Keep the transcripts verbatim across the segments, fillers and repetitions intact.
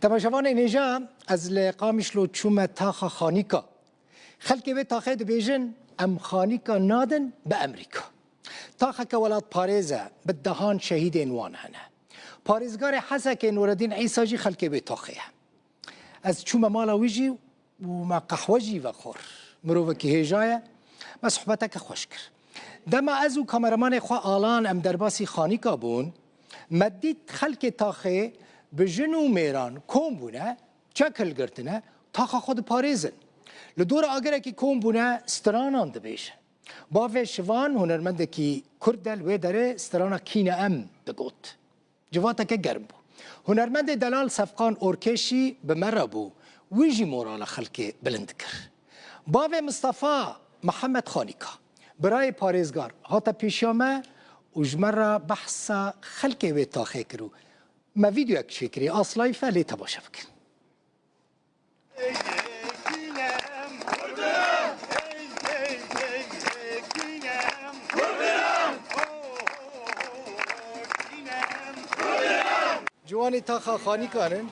Temaşevanên hêja, ez li Qamişlo çûme taxa Xanîka. Xelkê vê taxê dibêjin, em Xanîka nadin bi Emerîka. Taxeke welatparêz e, bi dehan şehîdên wan hene. Parêzgarê Hesekê Nureddîn Îsa jî xelkê vê taxê ye. Ez çûme mala wî jî û me qehwe jî vexwar. Mirovekî hêja ye. Me sohbeteke xweş kir. Dema ez û kameramanê xwe Alan em derbasî Xanîka bûn, me dît xelkê taxê bi jin û mêran kom bûne, çek hilgirtine, taxa xwe diparêzin. Li dora agirekî kom bûne, stranan dibêjin. Bavê Şivan, hunermendekî Kurd e, li wê derê strana Kîne Em digot. Civateke germ bû. Hunermendê delal Sefqan Orkeşî bi me re bû. Wî jî morala xelkê bilind kir. Bavê Mistefa Mihemed Xanîka, birayê parêzgar, hate pêşiya me û ji me re behsa xelkê wê taxê kir û me vîdeoyek çêkirî, aslayî fe, lê temaşe bikin. Ciwanê taxa Xanîkan in,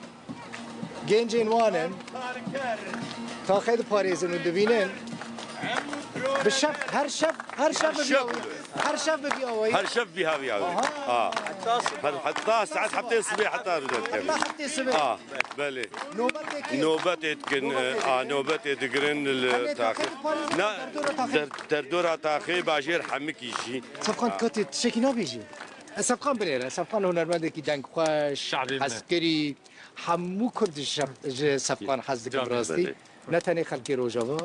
gencên wan in, taxê diparêzin û dibînin. Bi şev, her şev, her şev bi vî awayî. Her şev bi vî awayî. Her şev bi vî awayî. Aha. Ha. Her, heta saet heftê sibê heta rûdewt. Heta heftê sibê. Ha, belê. Nobetê kê? Nobetê dikin, Nobetê a, dikin. Nobetê digirin li Em ê taxê. Taxê diparêzin, Na, derdora taxê. Der, derdora taxê bajêr hemikî jî. Sefqan, katê tiştekî nabêjî? Ez Sefqan binêre. Sefqan hunermendekî dengxweş, Şabî min. Hezkirî. Hemû Kurd ji şef-, ji Sefqan hez dikin Canım. Rastî. Belê. Ne tenê xelkê Rojava,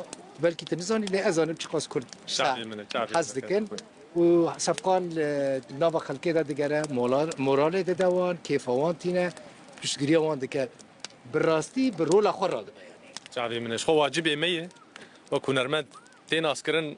belkî tu nizanî, lê ez zanim çiqas Kurd Şafî min e, Şafî hez min e. Dikin. Û Sefqan li nava xelkê de digere, moral-, moralê dide wan, kêfa wan tîne, piştgiriya wan dike. Bi rastî bi rola xwe radibe yanî. Çavê min e. Ji xwe wacibê me ye. Wek hunermend tê naskirin,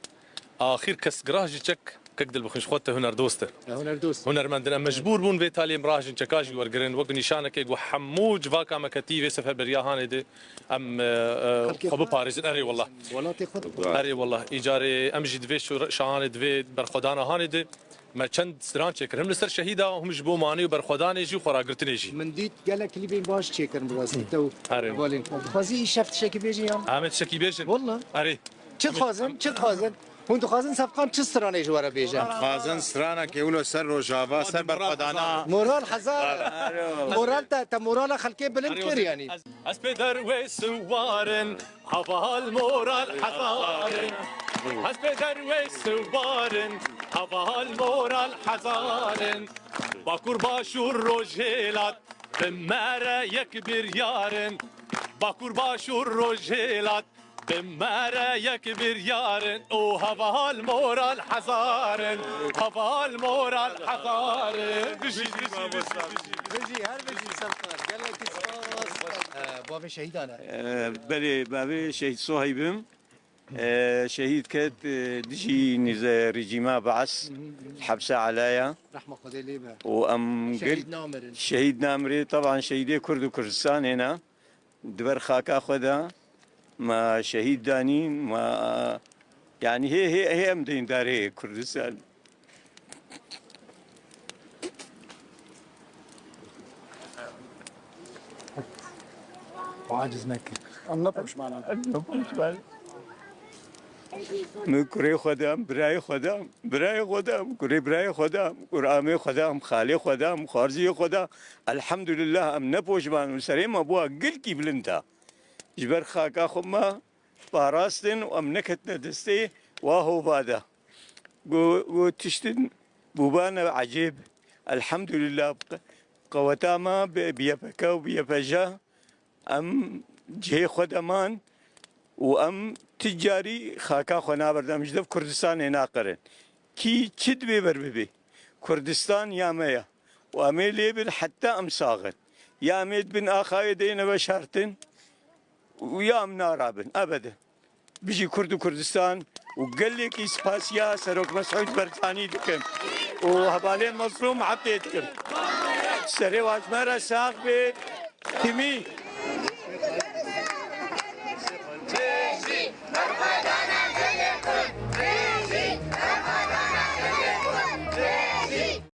axir kes girah jî çek, kek dilbixwîn, ji xwe te hunerdost e. Ya, hunerdost. Hunermend in. Em mecbûr bûn vê talê em rahêjin çeka jî wergirin. Wek nîşanekê ku hemû civaka me ketî vê seferberiya hanê de em, e, e, Xelkê xwe xwe biparêzin. Erê wallah. Welatê xwe biparêzin. Erê wallah. Îcarê em jî divê şo-, şahanê divê berxwedana hanê de me çend stran çêkir. Him li ser şehîda, him ji bo manê û berxwedanê jî û xweragirtinê jî. Min dît gelek klîbên baş çêkirin bi rastî te û Erê. Hevalên xwe. Dixwazî îşev tiştekî bêjî yan? Em ê tiştekî bêjin. Wallah. Erê. Çi dixwazin? Çi dixwazin? Hûn dixwazin Sefqan çi stranê ji we re bêje? Em dixwazin strana Kewlo ser Rojava, ser berxwedana. Moral hezar. Moral te, te morala xelkê bilind kir yanî. Ez pê derwê siwarin, heval moral hezarin. Ez pê derwê siwarin, heval moral hezarin. Bakur, Başûr, Rojhilat, bi me re yek biryarin. Bakur, Başûr, Rojhilat, bi me re yek biryarin. O heval moral hezarin, heval moral hezarin. Bijî, bijî, bijî, bijî. Bijî, her bijî Sefqan. Gelekî spas. Ee, bavê şehîdan e. Ee, belê, bavê şehîd Sohîb im. Ee, şehîd ket, e, dijî nîze rejîma Baas, hepse alaya. Rehma Xwedê lê be. Û em Şehîd gel-, namirin. Şehîd namire, taban şehîdê Kurd û Kurdistanê ne. Di ber xaka xwe de me şehîd danîn, me, yanî hê, hê, hê em deyndarê Kurdistan. Aciz neke. Em ne poşman in. Em ne poşman in. Min kurê xwe da, birayê xwe da, birayê xwe da, kurê birayê xwe da, kuramê xwe da, xalê xwe da, xwarziyê xwe da. Elhamdulillah, em ne poşman in. Serê me bûa gelkî bilind da. Ji ber xaka xwe me parastin û em neketine destê wa hova de. Got, got tiştin bûbane ecêb. Elhamdulillah, qeweta me bi, bi Y P K û bi Y P J em cihê xwe de man û em ti carî xaka xwe naberdin. Em ji dev Kurdistanê naqirin. Kî çi divê ber bibê? Kurdistan ya me ye. Û em ê lê bin heta em sax in. Ya em ê di bin axayê de yêne veşartin û ya em narabin. Ebede. Bijî Kurd û Kurdistan û gelekî spasiya Serok Mesûd Barzanî dikim û hevalên mezlûm efê dikim. Serê we ji me re sax be. Timî.